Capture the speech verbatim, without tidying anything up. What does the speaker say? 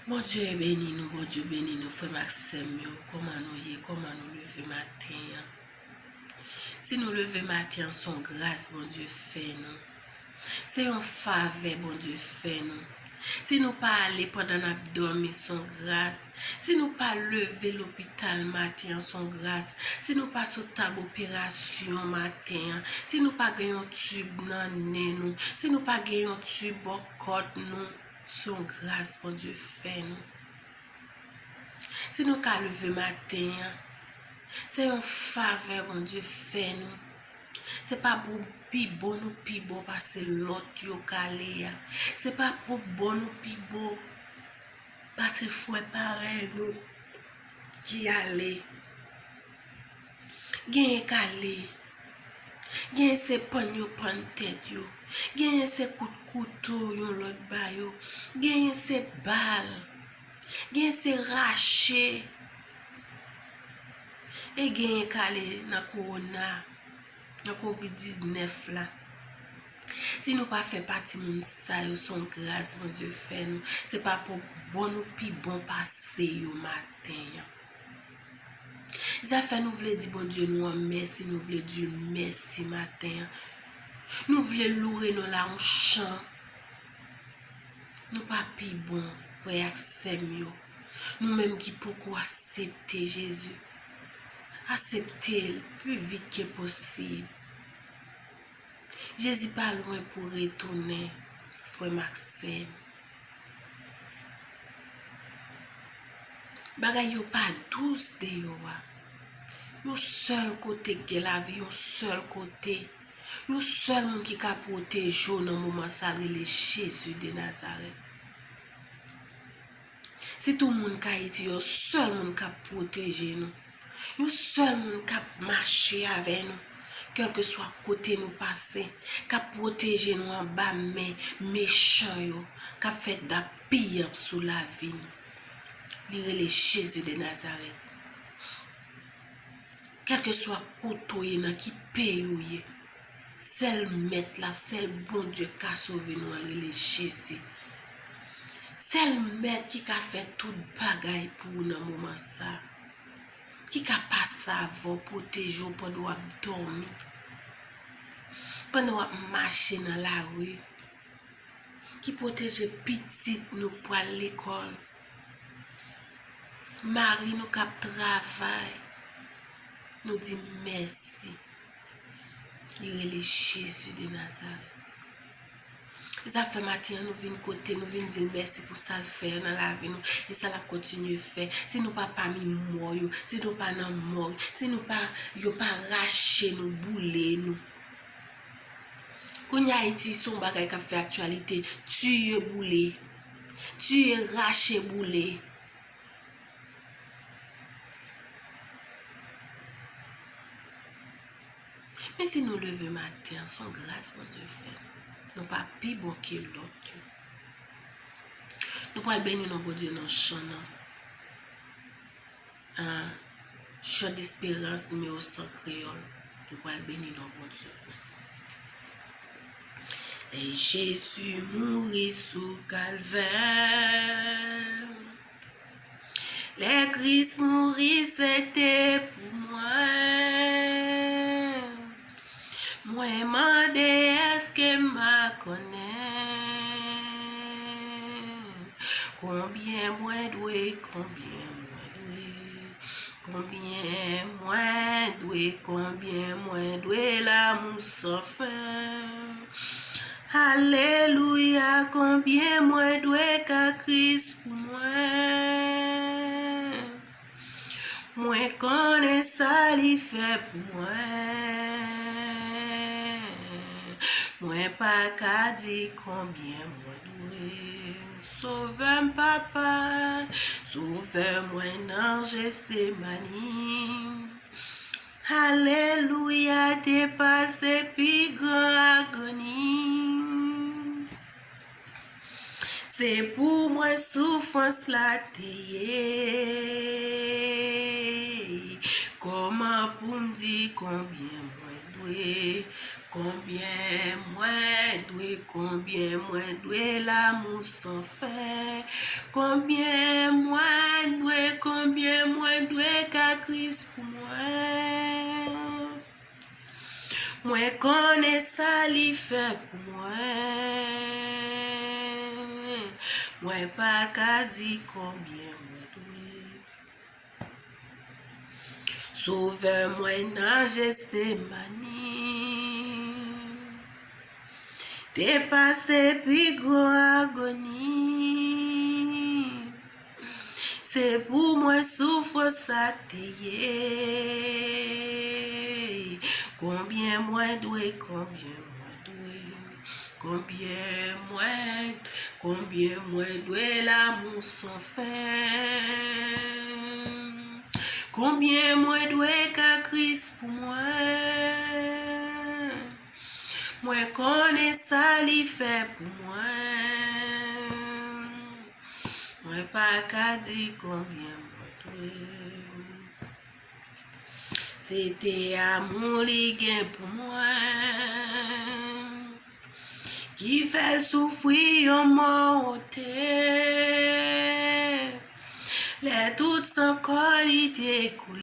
Bondye beni nou, Bondye beni nou, frè m ak sè m yo. Kòman nou ye? Kòman nou leve maten an? Si nou leve maten an, se yon gras Bondye fè nou. Se yon favè Bondye fè nou. Si nou pa ale pandan n ap dòmi, se yon gras. Si nou pa leve lopital maten an, se yon gras. Si nou pa sot tab operasyon maten an, si nou pa gen yon tib nan nen nou, si nou pa gen yon tib bò kòt nou, se yon gras Bondye fè nou. Si nou ka leve maten an, se yon favè Bondye fè nou. Se pa pou pi bon nou pi bon pase lòt yo k ale a. Se pa pou bon nou pi bon pase frè parèy nou ki ale. Genyen k ale. Genyen se pann yo pann tèt yo. Genyen se kout kouto yon lòt ba yo. Genyen se bal. Genyen se rache. E genyen k ale nan kowona, nan kovid diznèf la. Si nou pa fè pati moun sa yo, se yon gras Bondye fè nou. Se pa pou bon nou pi bon pase yo maten an. Zafè nou vle di Bondye nou an mèsi, nou vle di l mèsi maten an. Nou vle loure non l a yon chan. Nou pa pi bon, frè ak sè m yo. Nou menm ki poko aksepte Jezi, aksepte l pi vit ke posib. Jezi pa lwen pou retounen, frè m ak sè m. Bagay yo pa dous deyò a. Yon sèl kote k gen lavi, yon sèl kote. Yon sèl moun ki ka pwoteje w nan moman sa a rele Jezi de Nazarèt. Sitou moun Kayiti, yon sèl moun k ap pwoteje nou. Yon sèl moun k ap mache avè nou, kèlkeswa kote nou pase, k ap pwoteje nou anba men mechan yo, k ap fè dappiyanp sou lavi nou. Li rele Jezi de Nazarèt. Kèlkeswa kote w ye, nan ki peyi w ye, sèl Mèt la, sèl Bondye k ka sove nou an, l rele Jezi. Sèl Mèt ki ka fè tout bagay pou ou nan moman sa a. Ki ka pase avè w, pwoteje w pandan w ap dòmi, pandan w ap mache nan lari, ki pwoteje pitit nou k pral lekòl, mari nou k ap travay. Nou di mèsi. Li rele Jezi de Nazarèt. Zafè maten an, nou vin kote, nou vin di l mèsi pou sa l fè nan lavi nou e sa l ap kontinye fè. Si nou pa pami mò yo, si nou pa nan mòg, si nou pa, yo pa rache nou, boule nou. Kounye a, Ayiti, se yon bagay k ap fè aktyalite. Tiye, boule. Tiye, rache, boule. Men si nou leve maten an, se yon gras Bondye fè nou. Nou pa pi bon ke lòt yo. Nou pral beni non Bondye nan chan nan. Ah, Chan Desperans nimewo san kreyòl. Nou pral beni non Bondye pou sa. Lè Jezi mouri sou Kalvè, lè Kris mouri, se te pou mwen. Mwen mande, èske m pa konnen konbyen mwen dwe, konbyen mwen dwe, konbyen mwen dwe, konbyen mwen dwe lanmou san fen? Alelouya, konbyen mwen dwe ka Kris pou mwen? Mwen konnen sa li fè pou mwen. Mwen pa ka di konbyen mwen dwe. Sovè m, Papa, sovè mwen nan Jetsemani. Alelouya, te pase pi gran agoni. Se pou mwen soufrans la te ye. Kòman pou m di konbyen mwen dwe, Konbyen mwen dwe, konbyen mwen dwe lanmou san fen? Konbyen mwen dwe, konbyen mwen dwe ka Kris pou mwen? Mwen konnen sa li fè pou mwen. Mwen pa ka di konbyen mwen dwe. Sovè mwen nan Jetsemani te pase pi gran agoni. Se pou mwen soufrans sa te ye. Konbyen mwen dwe, konbyen mwen dwe, konbyen mwen, konbyen mwen dwe lanmou san fen? Konbyen mwen dwe ka Kris pou mwen? Mwen konnen sa li fè pou mwen. Mwen pa ka di konbyen mwen dwe. Se te amou li gen pou mwen ki fè l soufri yon mò onte. Lè tout san kò li te koule.